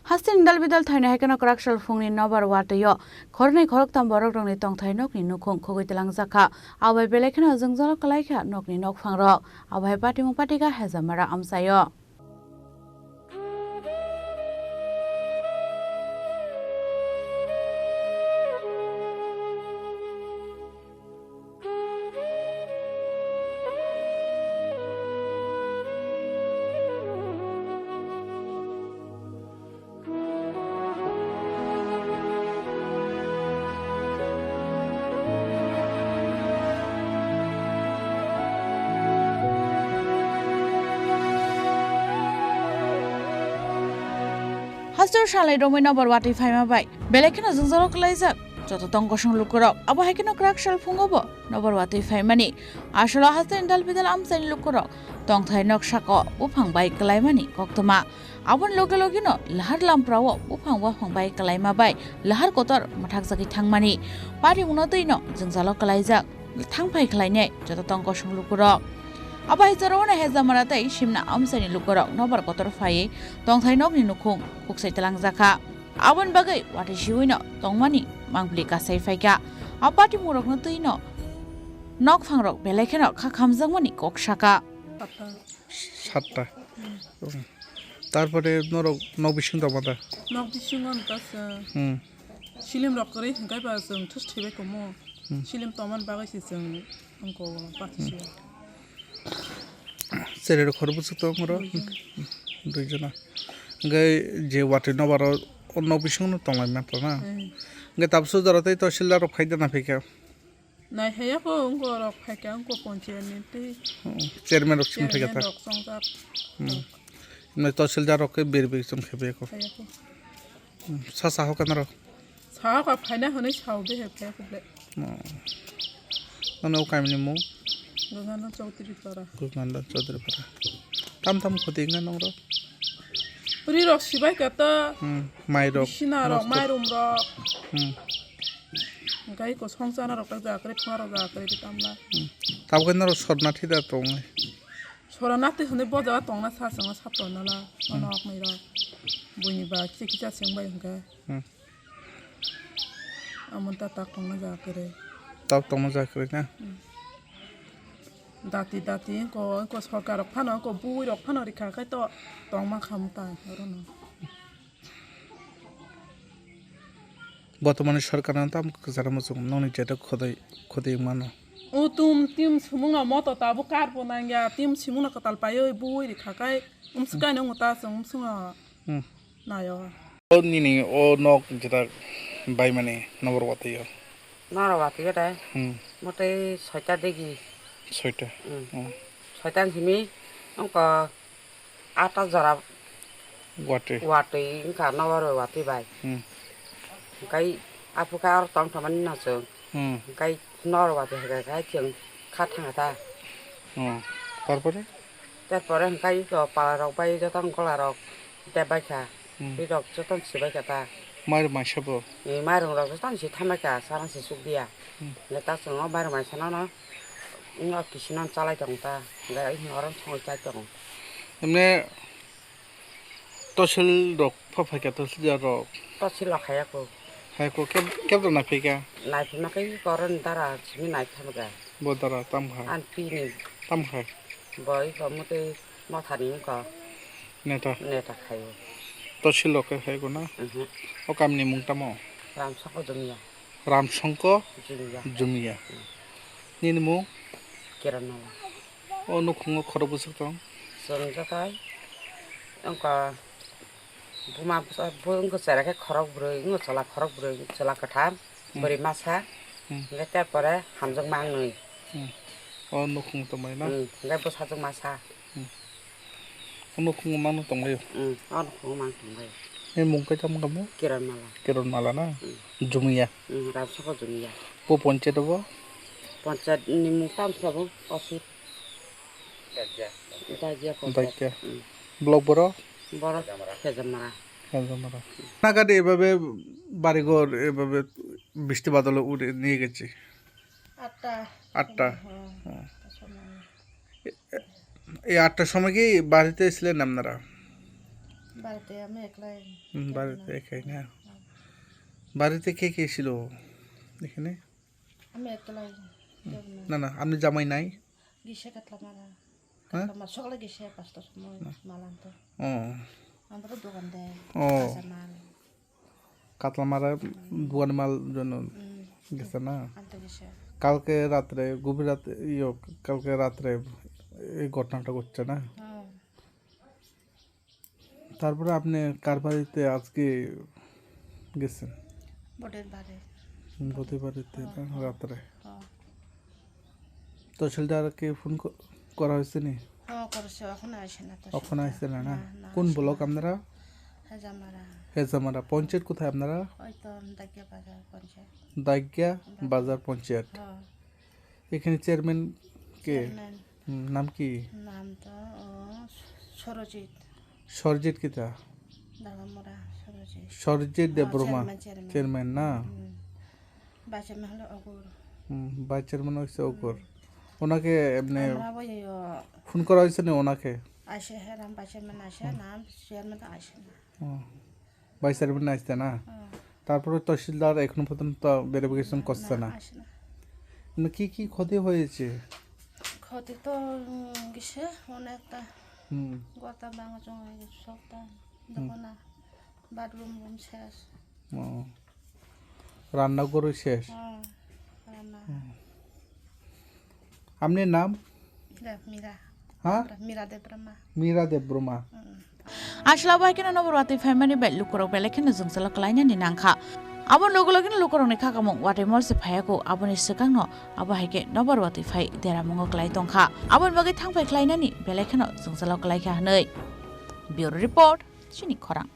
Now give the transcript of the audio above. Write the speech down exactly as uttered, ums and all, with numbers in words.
Hasteni dal bidal thaino hai kheno kwrak salphungni nobar watwi-o khoroknwi khoroktham borok rokni tongthai nokni nukhung khogwi tlangjak kha. Abo hai belai kheno jwngjalo kwlai kha nokni nokphang rok. Abo hai patimung patika Hejamara amchaio. Hasteo salai romwi nobar watwi phaima bai belai kheno jwngjalo kwlaijak joto tong kosong lukurok. Abo hai kheno kwrak salphungo bo nobar watwi phaimani. Asolo hasteni dal bidal amchaini lukurok tongthai nok sako buphang bai kwlaimani koktwma. Aboni loge logeno lahar lamprao buphang waphang bai kwlaima bai lahar kotor mwthakjagwi thangmani. Parimungno twino jwngjalo kwlaijak thangphai khlainai joto tong kosong lukurok. Abo hai jorao no Hejamara tei Simna amchaini lukurok nobar kotor phaiwi tongthai nokni nukhung khuksai tlangjak kha. Aboni bagwi watwi siwino tongmani mangpili kasai phaikha. A patimungrokno twino nokphangrok belai kheno kha khamjakmani kok sakha. Satta. Hmm. Tarpore norok nok bising tongma da? Nok bisingo ta se. Hmm. Silim rok kwrwi hwnkhe ba chwng thus thwibai komo. Hmm. Silim tongmani bagwi se chwng wngko pati se. Chererok khorokbwswk tongo oro? Duijon. Duijona. Hwnkhe je watwi nobaro o nok bisingo no tonglai manthogo na? Hmm. Hwnkhe tabukhe jora tei tahsildar rok phai da na phaikha? Nai haya ko wngko rok phaikha wngko ponchayat ni tei. Hmm. Chairman rok sing phaikha ta? Chairman rok chongjak. Hmm. Nai tahsildar rok khe beri beri chong khe phaikha. Phaiya ko. Hmm. Sa sa ho kana rok? Sa ka phaina hwnwi sao de he phai khuble. Oh. Nono o kaimni mung? Gangana Chaudhary Para. Gangana Chaudhary Para. Tam tam khoti wngkha nong rok? Ri rok sibai kata. Hmm, mai rok. Bisina rok, nosto. Mairum rok. Hmm. Gai ko song chana rok tak jakre, thuma rok jakre di tamla. Hmm. Tabukhe norok sorna thida tongnai. Sora nati hwnwi bojaga tongna sa chwngno sa tongna la. Hmm. Ono oknwi rok. Buini ba kicha kicha chwng bai hwnkha. Hmm. Amon ta tak tongna ja kwrwi. Tak tongna ja kwrwi na? Hmm. Dati dati ko, ko sorkar rok phano, ko bui rok phano rikha khai to tongma khamu ta orono. Botomani sorkar no tam kwcharo muchung nokni jeto khodoi khodoi mano. O tum tim sumung no moto tabo kar bo nangya, tim sumung no kwtal paioi bui rikha khai umswk kaino wngta chwng umswk no. Hmm. Nayo. O nini o nok jeta baimani nobor watwi o? Noro watwi o de? Hmm. Motei soita digi. Soita? Hmm. Hmm. Soita ni simi wngkha ata jora watwi. Watwi wngkha nobor watwi bai. Hmm. Hwnkhe aphukhe aro tong thomani no chwng. Hmm. Hwnkhe noro watwi hwnkhe chwng kha thangkha ta. Hmm. Tarpore? Tarpore hwnkhe iko pala rok bai joto gola rok tei baikha. Hmm. Ri rok joto si baikha ta. Mairum maisa bo? Ni mairum rok joto si thambaikha, sana si sukliya. Hmm. Hwnkhe ta chwng o mairum maisa no no wngkha kisi no chalai tong ta. Hwnkhe oro songwi chai tongo. Emne Tosil rok pha phaikha, tosil rok. Tosil rok haya ko. Haya ko, keb-, kebra nai phaikha? Nai phima khe koron dara simi nai phamkha. Bo dara tam kha? An pini. Tam kha? Bo iko mutwi mothani wngkha. Neta? Neta khaio. Tosil rok khe haya ko na? Mhm. O kamni mung tamo? Ramsoko Jumia. Ramsongko Jumia. Jumia. Hmm. Nini mung? Kiran Mala. O nukhungo khorok bwswk tong? Chwng joto wngkha buma bwsa, bo wngkha chwrai khe khorok bwrwi, wngkha chwla khorok bwrwi, chwla kwthar, hmm, bwrwi masa, hmm, hwnkhe tarpore hamjakma ang nwi. Hmm. O nukhung tongmani na? Hmm, hwnkhe bwsajwk masa. Hmm. O nukhungo mano tonglaio? Hmm, o nukhungo mano tonglaio. Ni mung khe tamo kamo? Kiran Mala. Kiran Mala na? Hmm. Jumia? Hmm, Ramsoko Jumia. Bo ponchayat bo? Ponchayat ni mung tamo sabo, Osit. Daikia ponchayat. Daikia. Hmm. Block boro? Boro Khejamara. Khejamara. Nagade ebabe barigor ebabe bisti badalo ude niye gecchi? Atta. Atta. Hmm. Hmm. এই আটটার সময় কি বাড়িতে ছিলেন আপনারা? বাড়িতে আমি একলাই। হুম, বাড়িতে একাই না? বাড়িতে কে কে ছিল এখানে? আমি একলাই। না, না, আপনি জামাই নাই? গেছে কাতলামারা। হ্যাঁ? কাতলামারা সকালে গেছে পাঁচটার সময় মাল আনতে। ও। আমরা দোকান দেয়, ও। কাঁচামাল। কাতলামারা দোকানে মাল জন্য হুম। গেছে না? আনতে গেছে। কালকে রাত্রে, গভীর রাতে, ইয়ো, কালকে রাত্রে এই ঘটনাটা ঘটছে না? হ্যাঁ। তারপরে আপনি কার বাড়িতে আজকে গেছেন? বটের বাড়ি। হুম, বটের বাড়িতে হ্যাঁ, না, হ্যাঁ, রাত্রে? হ্যাঁ। তহসিলদারকে ফোন ক-, করা হয়েছে নি? হ্যাঁ, করেছে, এখন আসে না তহসিলদার। এখন আসে না, না? না, না, কোন আসে ব্লক না। আপনারা? হেজামারা। হেজামারা। পঞ্চায়েত কোথায় আপনারা? ওই তো দাগিয়া বাজার পঞ্চায়েত। দাগিয়া বাজার। বাজার পঞ্চায়েত। হ্যাঁ। এখানে চেয়ারম্যান কে? চেয়ারম্যান। হুম, নাম কি? নাম তো, ও, সরজিৎ। সরজিৎ কিতা? দাগামুরা সরজিৎ। সরজিৎ হ্যাঁ, দেববর্মা? Chairman, chairman. চেয়ারম্যান না? হুম। ভাইস চেয়ারম্যান হলো অগুর। হুম, ভাইস চেয়ারম্যান হচ্ছে অগুর। হুম। ওনাকে এমনি আমরা ওই, ও, ফোন করা হয়েছে না ওনাকে? আসে, হ্যাঁ, রাম ভাইস চেয়ারম্যান আসে, হুম। নাম চেয়ারম্যান তো আসে না। ও। ভাইস চেয়ারম্যান আসছে না? হুম। তারপরে তহসিলদার এখনো পর্যন্ত ভেরিফিকেশন না, করছে না, না? আসে না। মানে কি কি ক্ষতি হয়েছে? ক্ষতি তো, উম, গেছে অনেকটা। হুম। গর্তা ভাঙা চুঙা হয়ে গেছে সবটা। হুম। দেখো না, বাথরুম রুম শেষ। ও। রান্নাঘরও শেষ? হ্যাঁ, রান্না। হুম। আপনার নাম? মীরা, মীরা। হ্যাঁ? মীরা দেববর্মা। মীরা দেববর্মা। হুম। Asla bai kheno nobor watwi phaimani bai lukurok belai kheno jwngchalo klainani nangkha. Aboni loge loge no lukurokni khakamung watwi mol se phaiyaku, aboni swkangno abo hai khe nobor watwi phai deramungo klai tongkha. Aboni bagwi thangphai khlainani belai kheno jwngchalo klaikha hwnwi. Bureau Report, chini khorang.